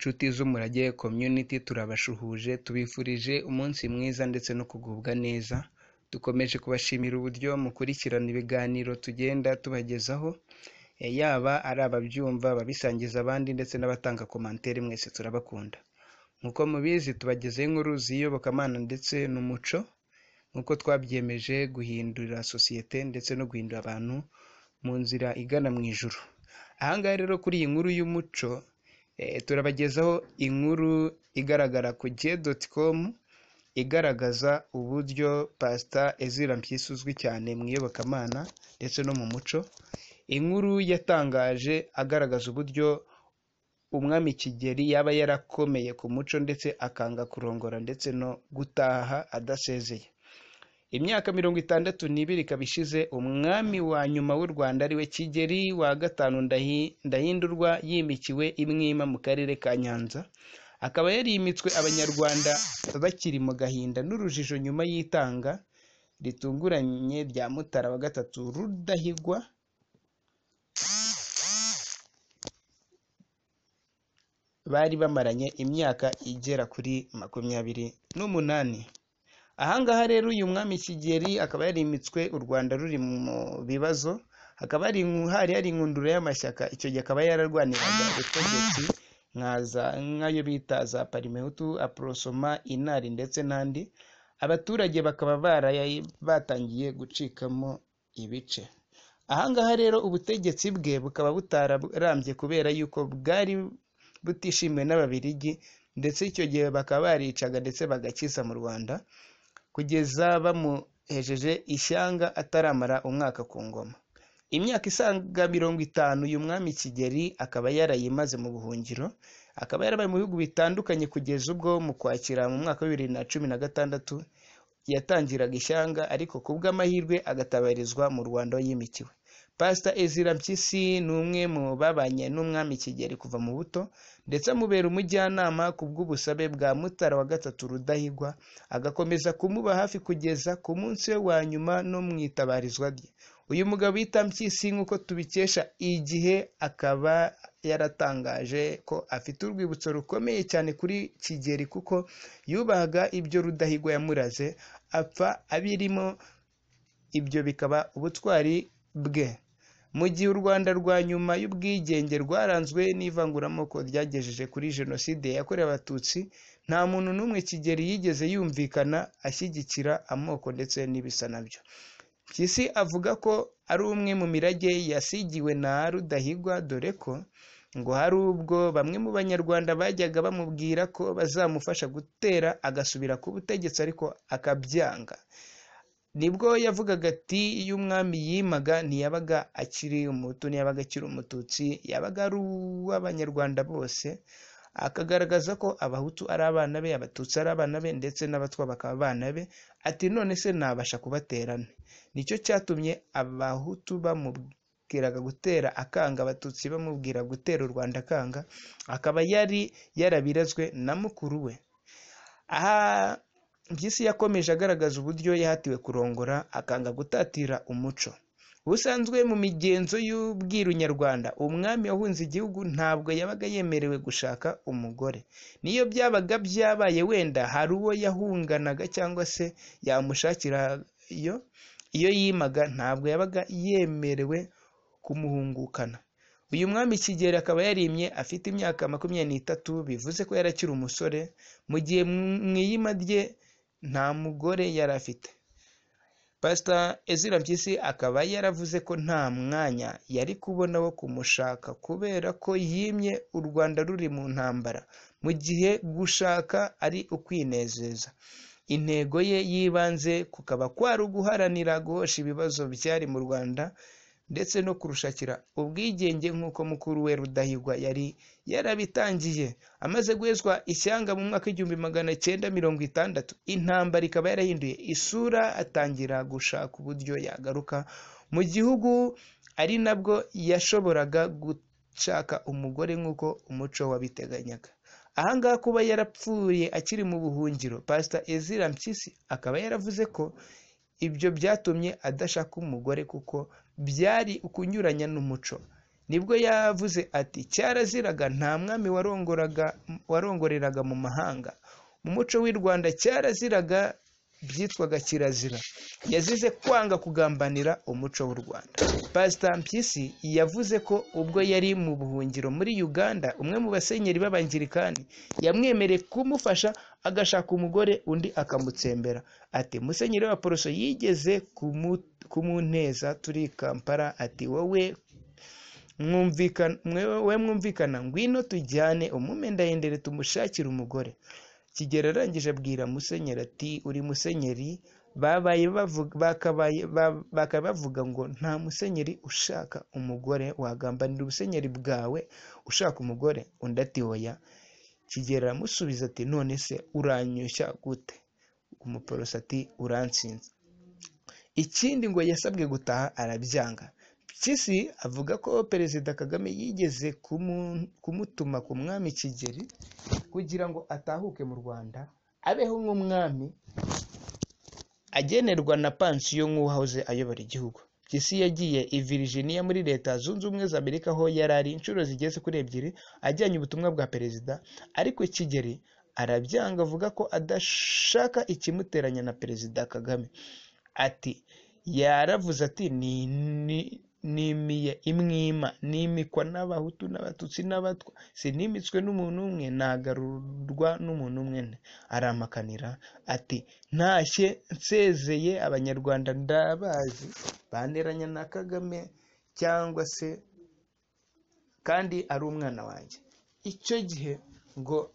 Nshuti z'Umurage Community, turabashuhuje, tubifurije umunsi mwiza ndetse no kugubwa neza. Dukomeje kubashimira uburyo mukurikirana ibiganiro tugenda tubagezaho, yaba ari ababyumva, ababisangiza abandi ndetse n'abatanga commentaire, mwese turabakunda. Nk'uko mubizi, tubagezaho inkuru z'iyobokamana ndetse n'umuco, nk'uko twabyemeje guhindura sosiyete ndetse no guhindura abantu mu nzira igana mu ijuru. Aha ngaha rero kuri iyi nkuru y'umuco, turabagezaho inkuru igaragara ku gihe.com, igaragaza uburyo Pastor Ezra Mpyisi uzwi cyane mu iyobokamana ndetse no mu muco, inkuru yatangaje agaragaza uburyo Umwami Kigeli yaba yarakomeye ku muco ndetse akanga kurongora ndetse no gutaha adasezeye. Imyaka 62 ikaba ishize umwami wa nyuma w'u Rwanda ariwe Kigeli wa gatanu Ndahindurwa yimikiwe i Mwima mu karere ka Nyanza, akaba yarimitswe Abanyarwanda bakiri mu gahinda n'urujijo nyuma y'itanga ritunguranye rya Mutara wa gatatu Rudahigwa bari bamaranye imyaka igera kuri 28. Aha ngaha rero uyu mwami Kigeli akaba yarimitswe u Rwanda ruri mu bibazo, hakaba hari inkundura y'amashyaka. Icyo gihe akaba yararwaniraga ubutegetsi nk'ayo bita za Parimehutu, Aprosoma, Inari ndetse n'andi. Abaturage bakaba batangiye gucikamo ibice. Aha ngaha rero ubutegetsi bwe bukaba butararambye kubera yuko bwari butishimiwe n'Ababiligi, ndetse icyo gihe bakaba baricaga ndetse bagakiza mu Rwanda kugeza bamuhejeje ishyanga ataramara umwaka ku ngoma. Imyaka isaga 50 uyu mwami Kigeli akaba yarayimaze mu buhungiro, akaba yarabaye mu bihugu bitandukanye kugeza ubwo mu Kwakira mu mwaka wa 2016 yatangiraga ishyanga, ariko ku bw'amahirwe agatabarizwa mu Rwanda aho yimikiwe. Pastor Ezra Mpyisi ni umwe mu babanye n'umwami Kigeli kuva mu buto, ndetse amubera umujyanama ku bw'ubusabe bwa Mutara wa gatatu Rudahigwa, agakomeza kumuba hafi kugeza ku munsi we wa nyuma no mu itabarizwa rye. Uyu mugabo bita Mpyisi, nk'uko tubikesha Igihe, akaba yaratangaje ko afite urwibutso rukomeye cyane kuri Kigeli kuko yubahaga ibyo Rudahigwa yamuraze, apfa abirimo, ibyo bikaba ubutwari bwe. Mu gihe u Rwanda rwa nyuma y'ubwigenge rwaranzwe n'ivanguramoko ryagejeje kuri Jenoside yakorewe Abatutsi, nta muntu n'umwe Kigeli yigeze yumvikana ashyigikira amoko ndetse n'ibisa nabyo. Mpyisi avuga ko ari umwe mu mirage yasigiwe na Rudahigwa, dore ko ngo hari ubwo bamwe mu Banyarwanda bajyaga bamubwira ko bazamufasha gutera agasubira ku butegetsi ariko akabyanga. Nibwo yavugaga ati iyo umwami yimaga ntiyabaga akiri umuhutu, ntiyabaga akiri umututsi, yabaga ari uw'Abanyarwanda bose, akagaragaza ko abahutu ari abana be, abatutsi ari abana be ndetse n'abatwa bakaba abana be. Ati none se nabasha kubatera nte? Nicyo cyatumye abahutu bamubwiraga gutera akanga, abatutsi bamubwira gutera u Rwanda akanga, akaba yari yarabirazwe na mukuru we. Aha Mpyisi yakomeje agaragaza uburyo yahatiwe kurongora akanga gutatira umuco. Ubusanzwe mu migenzo y'ubwiru nyarwanda, umwami wahunze igihugu ntabwo yabaga yemerewe gushaka umugore. Niyo byabaga byabaye wenda hari uwo yahunganaga cyangwa se yamushakirayo, iyo yimaga ntabwo yabaga yemerewe kumuhungukana. Uyu mwami Kigeli akaba yarimye afite imyaka 23, bivuze ko yarakiri umusore, mu gihe mu iyima rye nta mugore yari afite. Pastor Ezra Mpyisi akaba yaravuze ko nta mwanya yari kubona wo kumushaka kubera ko yimye u Rwanda ruri mu ntambara, mu gihe gushaka ari ukwinezeza. Intego ye yibanze kukaba kwari uguharanira guhosha ibibazo byari mu Rwanda ndetse no kurushakira ubwigenge nk'uko mukuru we Rudahigwa yari yarabitangiye. Amaze guhezwa ishyanga mu mwaka 1960, intambara ikaba yarahinduye isura, atangira gushaka uburyo yagaruka mu gihugu, ari nabwo yashoboraga gushaka umugore nk'uko umuco wabiteganyaga. Aha ngaha kuba yarapfuye akiri mu buhungiro, Pastor Ezra Mpyisi akaba yaravuze ko ibyo byatumye adashaka umugore kuko byari ukunyuranya n'umuco. Nibwo yavuze ati cyaraziraga, nta mwami warongoreraga mu mahanga. Mu muco w'i Rwanda cyaraziraga, byitwaga kirazira. Yazize kwanga kugambanira umuco w'u Rwanda. Pastor Mpyisi yavuze ko ubwo yari mu buhungiro muri Uganda, umwe mu basenyeri b'Abangirikani yamwemereye kumufasha agashaka umugore, undi akamutsembera. Ati musenyeri w'Abaporoso yigeze kumunteza turi Kampala, ati wowe mwumvikana ngwino tujyane umume Ndayendere tumushakire umugore. Kigeli arangije abwira musenyeri ati uri musenyeri, bakaba bavuga ngo nta musenyeri ushaka umugore, wagambanira ubusenyeri bwawe ushaka umugore? Undi ati oya. Kigeli aramusubiza ati none se uranyushya gute? Umuporoso ati urantsinze. Ikindi ngo yasabwe gutaha arabyanga. Mpyisi avuga ko Perezida Kagame yigeze kumutuma ku mwami Kigeli kugira ngo atahuke mu Rwanda abeho nk'umwami, agenerwa na pansiyo nk'uwahoze ayobora igihugu. Mpyisi yagiye i Virginia muri Leta Zunze Ubumwe za Amerika, aho yari ari inshuro zigeze kuri 2 ajyanye ubutumwa bwa perezida, ariko Kigeli arabyanga avuga ko adashaka ikimuteranya na Perezida Kagame. Ati yaravuze ati nimiye imwima, nimikwa n'Abahutu n'Abatutsi n'Abatwa, sinimitswe n'umuntu umwe, nagarurwa n'umuntu umwe. Aramakanira ati ntashye nsezeye Abanyarwanda ndabazi banteranya na Kagame cyangwa se kandi ari umwana wanjye. Icyo gihe ngo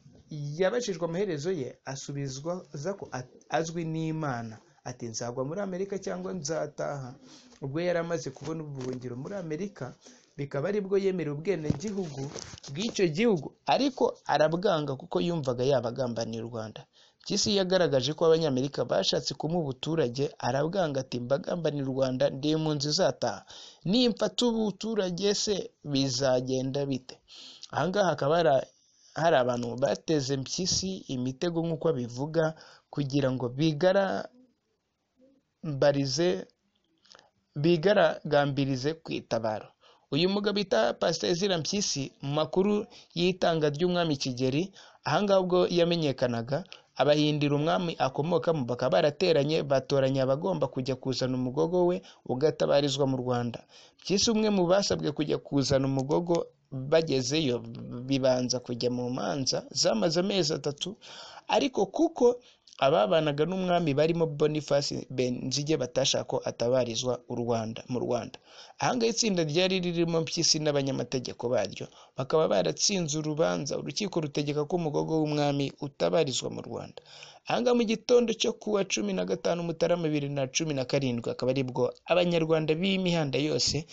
yabajijwe amaherezo ye, asubizwa ko azwi n'Imana. Ati nzagwa muri Amerika cyangwa nzataha. Ubwo yari amaze kubona ubuhungiro muri Amerika, bikaba aribwo yemerewe ubwenegihugu bw'icyo gihugu, ariko arabwanga kuko yumvaga yabagambaniye u Rwanda. Mpyisi yagaragaje ko Abanyamerika bashatse kumuha ubuturage, arabwanga ati mbagambanira u Rwanda, ndi impunzi izataha, nimfata ubuturage se bizagenda bite? Ahangaha hakaba hari abantu bateze Mpyisi imitego nk'uko abivuga, kugira ngo bigaragambirize ku itabaro. Uyu mugabo bita Pastor Ezra Mpyisi, mu makuru y'itanga ry'umwami Kigeli, ahangaha ubwo yamenyekanaga, abahindira umwami akomokamo bakaba barateranye batoranya abagomba kujya kuzana umugogo we ugatabarizwa mu Rwanda. Mpyisi umwe mu basabwe kujya kuzana umugogo, bagezeyo bibanza kujya mu manza zamaze amezi 3, ariko kuko ababanaga n'umwami barimo Boniface Benzige batashaka ko atabarizwa u Rwanda mu Rwanda. Ahangaha itsinda ryari ririmo Mpyisi n'abanyamategeko baryo bakaba baratsinze urubanza, urukiko rutegeka ko umugogo w'umwami utabarizwa mu Rwanda. Ahangaha mu gitondo cyo kuwa 15 Mutarama 2017, akaba aribwo Abanyarwanda b'imihanda yose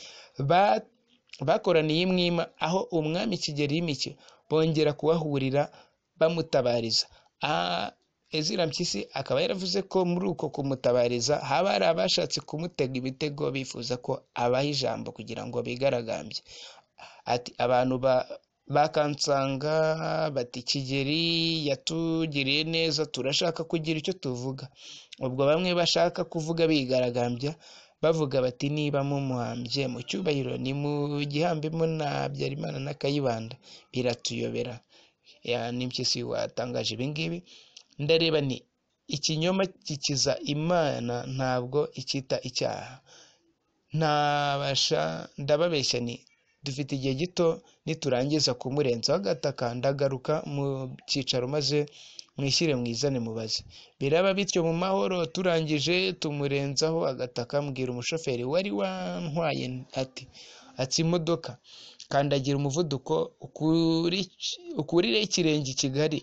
bakoraniye imwima aho umwami Kigeli yimikiwe, bongera kuhahurira bamutabariza. Ezra Mpyisi akaba yaravuze ko muri uko kumutabariza haba hari abashatse kumutega imitego bifuza ko abaha ijambo kugira ngo bigaragambye. Ati abantu bakansanga bati Kigeli yatugiriye neza, turashaka kugira icyo tuvuga. Ubwo bamwe bashaka kuvuga bigaragambya bavuga bati niba mumuhambye mu cyubahiro ni mu gihambemo na Habyarimana na Kayibanda, biratuyobera. Ni Mpyisi watangaje ibi ngibi. Ndareba ni ikinyoma gikiza Imana ntabwo ikita icyaha. Ntabasha ndababeshya ni dufite igihe gito, niturangiza kumurenzaho agataka ndagaruka mu cyicaro maze mwishyire mwizane mubaze. Biraba bityo mu mahoro, turangije tumurenzaho agataka, mbwira umushoferi wari wantwaye ati atsi imodoka, kandagira umuvuduko ukurire ikirenge i Kigali,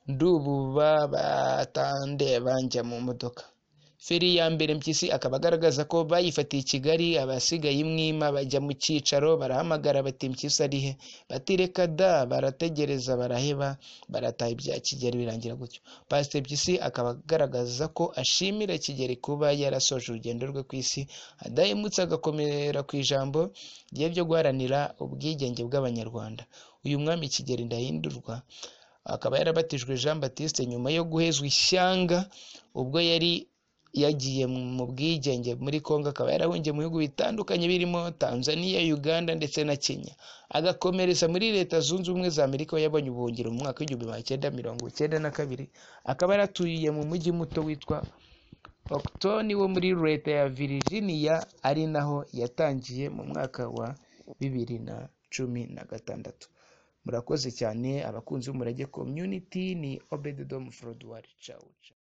ndububa batandeba njya mu modoka. Feri ya mbere Mpyisi akaba agaragaza ko bayifatiye i Kigali, abasigaye imwima bajya mu cyicaro barahamagara bati Mpyisi ari he? Bati reka da, barategereza baraheba, barataha ibya Kigeli birangira gutyo. Pastor Mpyisi akaba agaragaza ko ashimira Kigeli kuba yarasoje urugendo rwe ku isi adahemutse, agakomera ku ijambo rye ryo guharanira ubwigenge bw'Abanyarwanda. Uyu mwami Kigeli Ndahindurwa akaba yarabatijwe Jean Baptiste nyuma yo guhezwa ishyanga ubwo yari yagiye mu bwigenge muri Kongo, akaba yarahungiye mu bihugu bitandukanye birimo Tanzania, Uganda ndetse na Kenya, agakomereza muri Leta Zunze Ubumwe za Amerika aho yabonye ubuhungiro mu mwaka w'1992, akaba yaratuye mu mujyi muto witwa Octon wo muri leta ya Virginia, ari naho yatangiye mu mwaka wa 2016. Murakoze cyane abakunzi b'Umurage Community, ni Obededom Frodouard. Ciao.